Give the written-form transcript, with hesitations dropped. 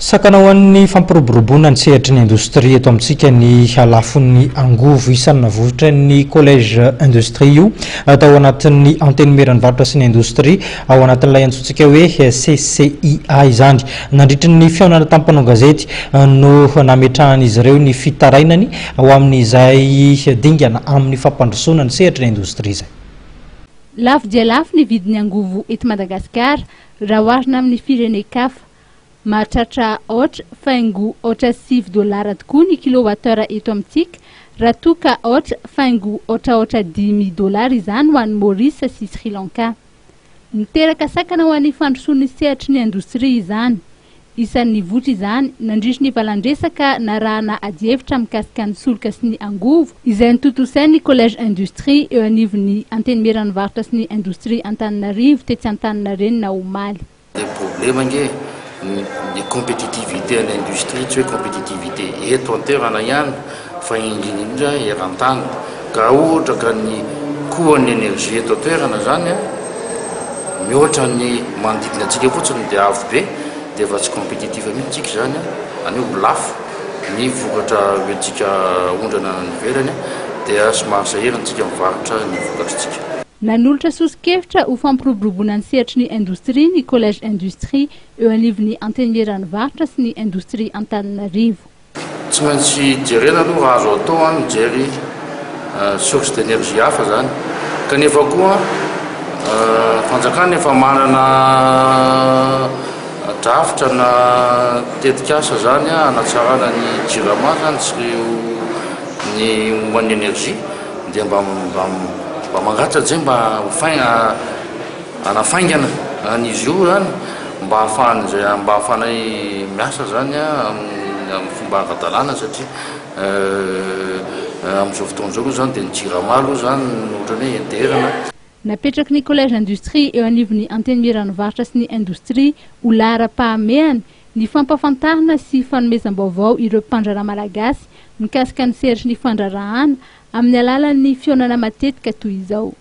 Sakana ho an'ny fampiroboroboana ny sehatry ny indostria eto amintsika ny halafon'ny angovo. Isan'ny navoitra ny Collège Industrie io tao anatin'ny Antenimieran'ny varotra sy ny indostria ao anatin'ilay antsointsika hoe CCIA izany. Nandritry ny fihaonana tamin'ny mpanao gazety no nametrahan'izy ireo ny fitarainany ho amin'izay dingana amin'ny fampandrosoana ny sehatry ny indostria izay. Lafo dia lafo ny vidin'ny angovo eto Madagasikara raha oharina amin'ny firenen-kafa. Mahatratra aotra faingo aotra 9 dolara tokoa ny kilowattheure eto amintsika, raha toa ka 4.aotra aotra 5 dolara izany ho an'ny Maurice sy Sri Lanka. Miteraka sakana ho an'ny fandrosoan'ny sehatry ny indostria izany. Isan'ny nivoitra izany nandritry ny valandresaka narahana adihevitra mikasika ny solika sy ny angovo izay notontosain'ny Collège Industrie eo anivon'ny Antenimieran'ny varotra sy ny indostria Antananarivo tetsy Antaninarenina omaly. Le problème ange ny compétitivité ny industrie, tsy hoe compétitivité eto an-toerana ihany fa indrindrindrindra eran-tany, ka ohatra ka ny coût-n'ny énergie eto an-toerana zany a mihoatra ny manodidina antsika fotsiny de avo be, de efa tsy compétitif mihitsy tsika zany a, any hoe lafo ny vokatra hoentsika ondrana any ivelany, dia somary sahirana tsika mivarotra ny vokatritsika. Nanolotra soso-kevitra ho fampiroboroboana ny sehatry ny indostria ny Collège Industrie eo anivon'ny Antenimieran'ny varotra sy ny indostria Antananarivo. Tsy maintsy jerena aloha raha azo atao a mijery source d'énergie hafa zany, kanefa koa fanjakana efa manana drafitra na tetikasa zany a anatsarana ny Jirama zany sy ny momba ny énergie, dia mba mangataka zay mba ho fain anafaingana an'izy io zany mba ahafahan'izay mba ahafahanay miasa zany a amin'ny fomba ara-dalàna, satria amin'izao fotoana izao aloha zany dia ny Jirama aloha zany ohatrany hoe enderana. Napetraky ny Collège Industrie eo anivon'ny Antenimieran'ny varotra sy ny indostria ho laharam-pahamehana ny fampahafantarana sy fanomezam-baovao ireo mpandraharaha malagasy mikasika ny sehatry ny fandraharahana amin'ny alalan'ny fihaonana matetika toy izao.